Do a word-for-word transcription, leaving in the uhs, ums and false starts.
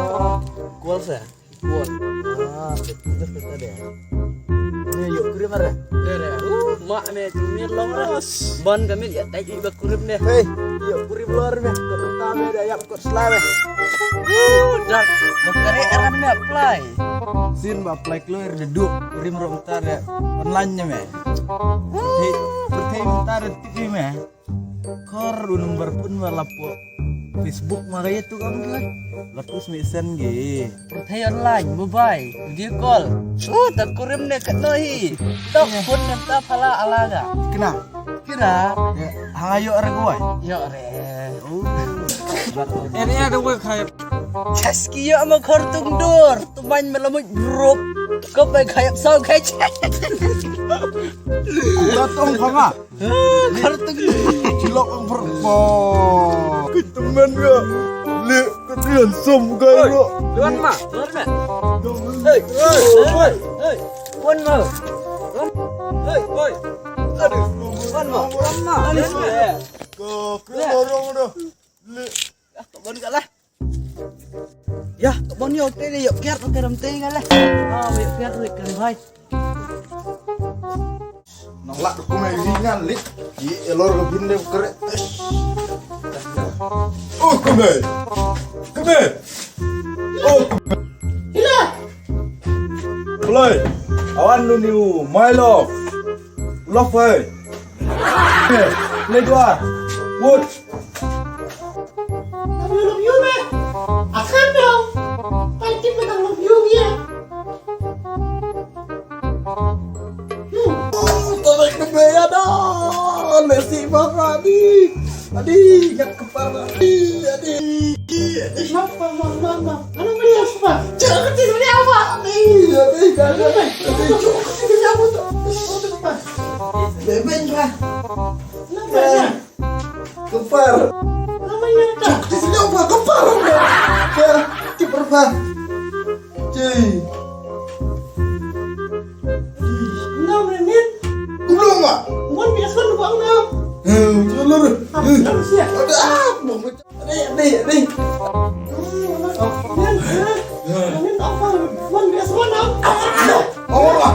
Equal sa? Equal. Ah, betul, betul, betul deh. Ïoh kurim re. Re re. Uh, ma me tu mir long re. Ban ka mil ïa tai ba kurim ne. Hei, ïoh kurim lor me. Kota me da ïap kot sla me. Uh, dak. Ba kare aram me apply. Sin ba apply kloi re duk kurim ro mta re. Online ne me. Hei, perthei mta re tip me. Kor u number pun ma lapo Facebook ma gaya tu kam tu. Lapo smi sen ge. Perthei online, mobile, video call. Uh, ta kurim ne katno hi. Tok pun ne ta phala alaga. Kena. Kira. Ya, hang ayo re goi. Yo re. Uh. Area de goi khai. Chaski yo ma khor tung dur. Tu main melamuj grup. Ko pai khai sau khai. Datong khama. Khartung. Cilok ang berpa. Kitemen ga. Le ketrian som ga lo. Tuan ma, tuan ma. Hei, hei, hei. Tuan ma. Hei, hei. Aduh, tuan ma. Tuan ma. Aduh, ke lorong dah. Le. Ya, kau balik lah. Ya, bon yo te yo kiat te ram te ngale. Ah, yo kiat le kan bhai. Nang lak ko me wi ngan lik. Ki elor ko bin de kre. Oh, ko me. Ko me. Oh. Hila. Play. Awan nu niu my love. Love hai. Play dua. Wood. Tapi lu view me. Akan dong. Kan kita tang lu view dia. Hmm. Tarik ke bea dah. Nasi bapa ni. Adi, ingat kepala. Adi, adi, adi. Mama, mama, mama. Ano mali ako pa? Tsaka ka tinuli ako pa. Adi, adi, adi. Adi, tsaka ka tinuli ako pa. Bebeng pa. Ano pa siya? Kepar. Ano mali ako pa? Tsaka ka tinuli ako pa. Kepar. Ya, kepar pa. Cuy. Ngam remin. Ulo ma. Mon bias kon ba ngam. Eh, ulo. Apa sia? Ada apa? Ade, ade, ade. Mon, mon apa? Mon bias kon ngam. Apa?